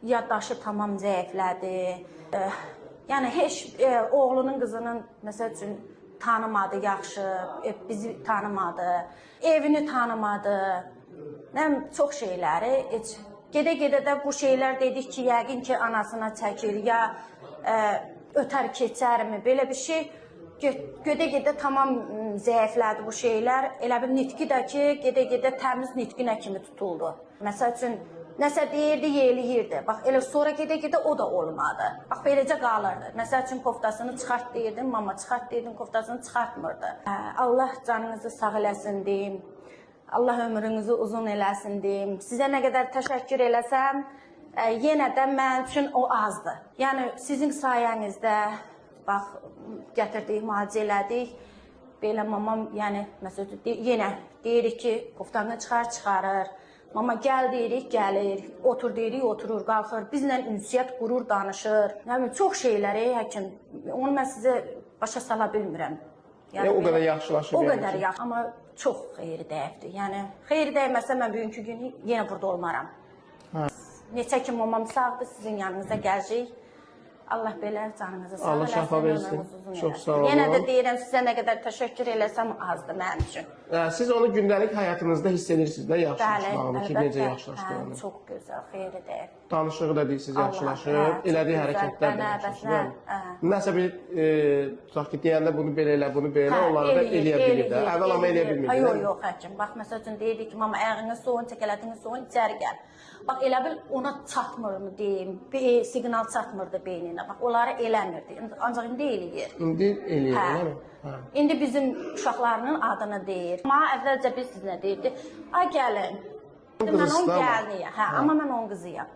Yaddaşı tamam zəiflədi. Yəni heç oğlunun, qızının məsəl üçün tanımadı yaxşı, bizi tanımadı, evini tanımadı. Nə bilim, çox şeyləri heç gedə-gedə də bu şeylər dedik ki, yəqin ki, anasına çəkir ya ötər keçərmi, belə bir şey. Gedə-gedə tamam zəiflədi bu şeylər. Elə bir nitqi də ki, gedə-gedə təmiz nitqinə kimi tutuldu. Məsəl üçün nəsə deyirdi, yeliyirdi. Bax elə sonra gedə-gedə o da olmadı. Bax beləcə qalırdı. Məsəl üçün koftasını çıxart deyirdim, mama çıxart deyirdim, koftasını çıxartmırdı. Allah canınızı sağ eləsin deyim. Allah ömrünüzü uzun eləsin deyim. Sizə nə qədər təşəkkür eləsəm, yenə də mənim üçün o azdır. Yəni sizin sayənizdə bax gətirdik, müalicə elədik. Belə mamam, yəni məsələn yenə deyirik ki, koftanı çıxar, çıxarır. Mama gəl deyirik, gəlir. Otur deyirik, oturur, qalxır. Bizlə ünsiyyət qurur, danışır. Nə bilim, çox şeyləri həkim, onu mən sizə başa sala bilmirəm. Yəni, o qədər yaxşılaşıb. O yəni qədər ki. yaxşı, amma çox xeyri dəyibdir. Yəni xeyri dəyməsə mən bugünkü gün yenə burada olmaram. Hə. Neçə ki mamam sağdır, sizin yanınıza gələcək. Allah belə canınızı sağ Allah eləsin, şəfa versin. ömrünüzü uzun Çox eləsin. sağ olun. Yenə də deyirəm sizə nə qədər təşəkkür eləsəm azdır mənim üçün. Hə, siz onu gündəlik həyatınızda hiss edirsiniz də Bəli, yaxşılaşmağını ki, necə əlbəttə. yaxşılaşdığını. Hə, çox gözəl, xeyri dəyib. Danışığı da deyirsiniz Allah, yaxşılaşıb, hə, çox elədiyi gözəl. hərəkətlər də Bənə, yaxşılaşıb. bəsinə, yəni. hə. Nəsə bir tutaq ki, deyəndə bunu belə elə, bunu belə, Hə, onları da eləyə bilir də. Əvvəl amma eləyə bilmirdi. Yox, değil mi? yox həkim. Bax, məsəl üçün deyirdik ki, mama ayağını soğun, çəkələtini soğun, içəri gəl. Bax, elə bil ona çatmırmı deyim, bir siqnal çatmırdı beyninə. Bax, onları eləmirdi. Ancaq indi eləyir. İndi eləyir, Hə. eləmi? Hə. İndi bizim uşaqlarının adını deyir. Amma əvvəlcə biz sizinlə deyirdi. Ay gəlin. Mən Qızısın onun amma. gəliniyəm. Hə, amma mən onun qızıyam.